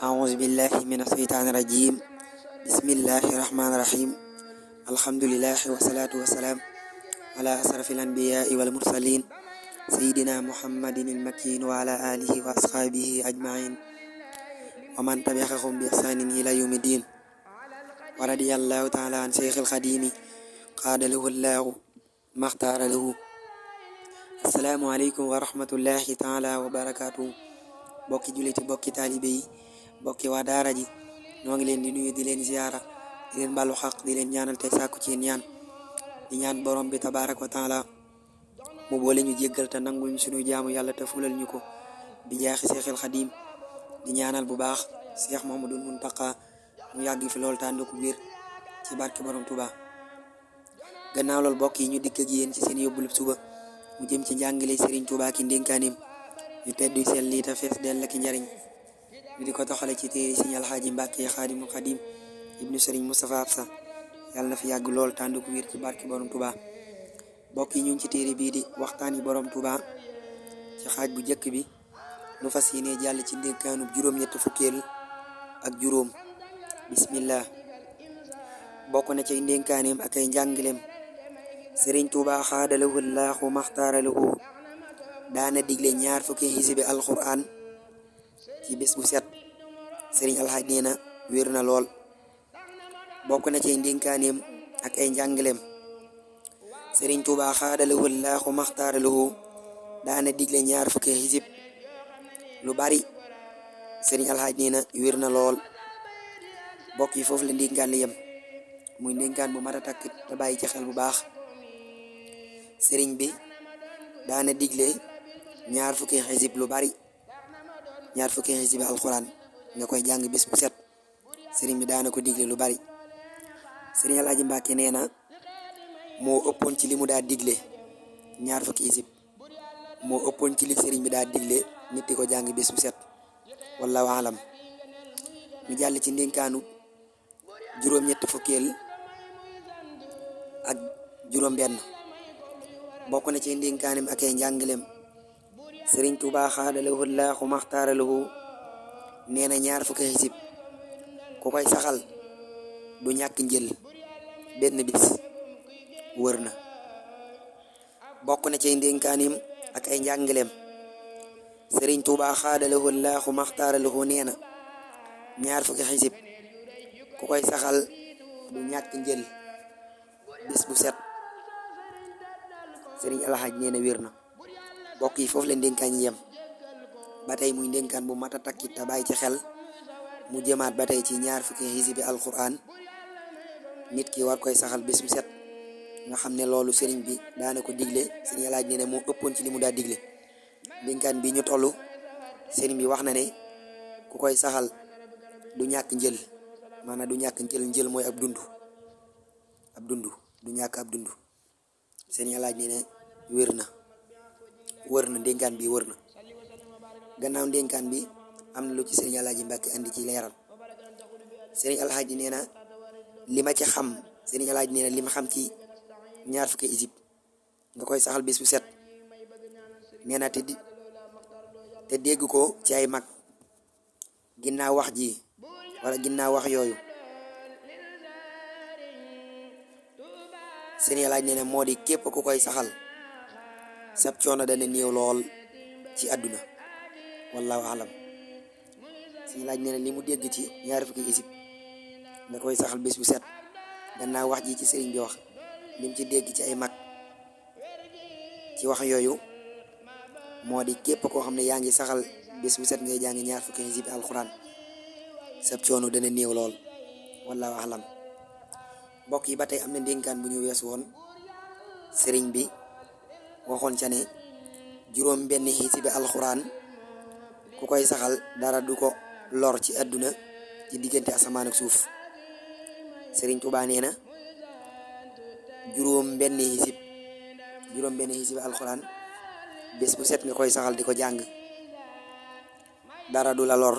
أعوذ بالله من الشيطان الرجيم بسم الله الرحمن الرحيم الحمد لله والصلاة والسلام على أشرف الأنبياء والمرسلين سيدنا محمد المكين وعلى آله وأصحابه أجمعين ومن تبعهم بإحسان إلى يوم الدين ورضي الله تعالى عن شيخ الخديم قاد له الله ما اختار له. السلام عليكم ورحمة الله تعالى وبركاته. bokki juliti bokki taalibe yi bokki waa daara ji ñoo ngi leen di nuyu di leen ziyaara di leen balu xaq di leen ñaanal tey sàkku ci ñaan di ñaan borom bi tabaaraka wa taala mu boole ñu jéggal te nangul ñu sunu jaamu yàlla te fulal ñu ko bi jaaxi seexil xadim di ñaanal bu baax Seex Muhammadul Muntaqa mu yàgg fi loolu tànd ko wér ci barke borom Tuuba. gannaaw loolu bokk yi ñu dikk ak yéen ci seen yóbbulub suba mu jëm ci njàngale Serigne Touba ki ndénkaanim yu teddu seen lii te fees dell ki njariñ ñu di ko toxale ci téere Sëriñ Alxaaji Mbàkke Xaadimul Xadim ibnu Sëriñ Moustapha Absa yàlla na fi yàgg lool tànd ko wér ci barke borom Touba. mbokk yi ñu ngi ci téere bii di waxtaan yi borom Touba ci xaaj bu njëkk bi nu fas yéene jàll ci ndénkaanub juróom-ñett fukkeel ak juróom. bismillah. bokk na ci ndénkaaneem ak ay njàngaleem Sëriñ Touba xaadalahu llaahu maxtaaralahu daana digle ñaar fukki xisibi alquran ci bés bu set. Sëriñ Alxaaj nee na wér na lool. bokk na ci ndénkaaneem ak ay njàngaleem Sëriñ Tuuba xaadalahu llaahu maxtaaralahu daana digle ñaar fukki xisib lu bari. Sëriñ Alxaaj nee na wér na lool. bokk yi foofu la ndénkaan li yem muy ndénkaan bu mat a takk te bàyyi ci xel bu baax. sëriñ bi daana digle ñaar fukki xisib lu bari, ñaar fukki xisib alxuraan nga koy jàng bés bu set. sëriñ bi daana ko digle lu bari. sëriñ Alaaji Mbàkke nee na moo ëppoon ci li mu daa digle ñaar fukki xisib moo ëppoon ci li sëriñ bi daa digle nit di ko jàng bés bu set. wallaahu alam. ñu jàll ci ndénkaanu juróom-ñett fukkeel ak juróom-benn. bokk na ci ndénkaanim ak ay njàngaleem Sëriñ Tuuba xaadalahu llaahu maxtaaralahu nee na ñaar fukki xisib ku koy saxal du ñàkk njël benn bis wër na. bokk na ci ndénkaanim ak ay njàngaleem Sëriñ Tuuba xaadalahu llaahu maxtaaralahu nee na ñaar fukki xisib ku koy saxal du ñàkk njël bis bu set. Sëriñ Alxaaj nee na wér na. bokk yi foofu la ndénkaan yi yem ba tey muy ndénkaan bu mat a takki te bàyyi ci xel mu jëmaat ba tey ci ñaar fukki xisibi alquran nit ki war koy saxal bés bu set nga xam ne loolu sëriñ bi daana ko digle. Sëriñ Alxaaj nee na moo ëppoon ci li mu daa digle. ndénkaan bi ñu toll sëriñ bi wax na ne ku koy saxal du ñàkk njël, maanaam du ñàkk njël mooy ab dund du ñàkk ab dund. Sëriñ Alxaaj nee na wër na ndénkaan bi wër na. gannaaw ndénkaan bi am na lu ci Sëriñ Alxaaji Mbàkke andi ci leeral. Sëriñ Alxaaji nee na li ma ci xam Sëriñ Alxaaji nee na li ma xam ci ñaar fukki isib nga koy saxal bés bu set nee na te dégg ko ci ay mag ginnaaw wax ji wala ginnaaw wax yooyu. Sëriñ Alxaaji nee na moo di képp ku koy saxal sab coono dana néew lool ci àdduna. wallaahu alam. Sëriñ Alxaaji nee na li mu dégg ci ñaar fukki isib nga koy saxal bés bu set gannaaw wax ji ci sëriñ bi wax lim ci dégg ci ay mag ci wax yooyu moo di képp koo xam ne yaa ngi saxal bés bu set ngay jàng ñaar fukki isib alxuraan sab coono dana néew lool. wallaahu alam. mbokk yi ba tey am na ndénkaan bu ñu wees woon sëriñ bi waxoon ca ne juróom benn xisibi alxuraan ku koy saxal dara du ko lor ci àdduna ci diggante asamaan ak suuf. Sëriñ Tuubaa nee na juróom benn xisibi alxuraan bés bu set nga koy saxal di ko jàng dara du la lor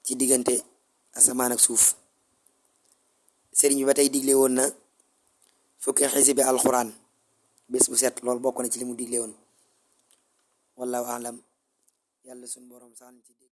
ci diggante asamaan ak suuf. sëriñ bi ba tey digle woon na fukki xisibi alxuraan bés bu set loolu bokk na ci li mu digle woon. wallaahu alam. yàlla suñu borom sax ci dégg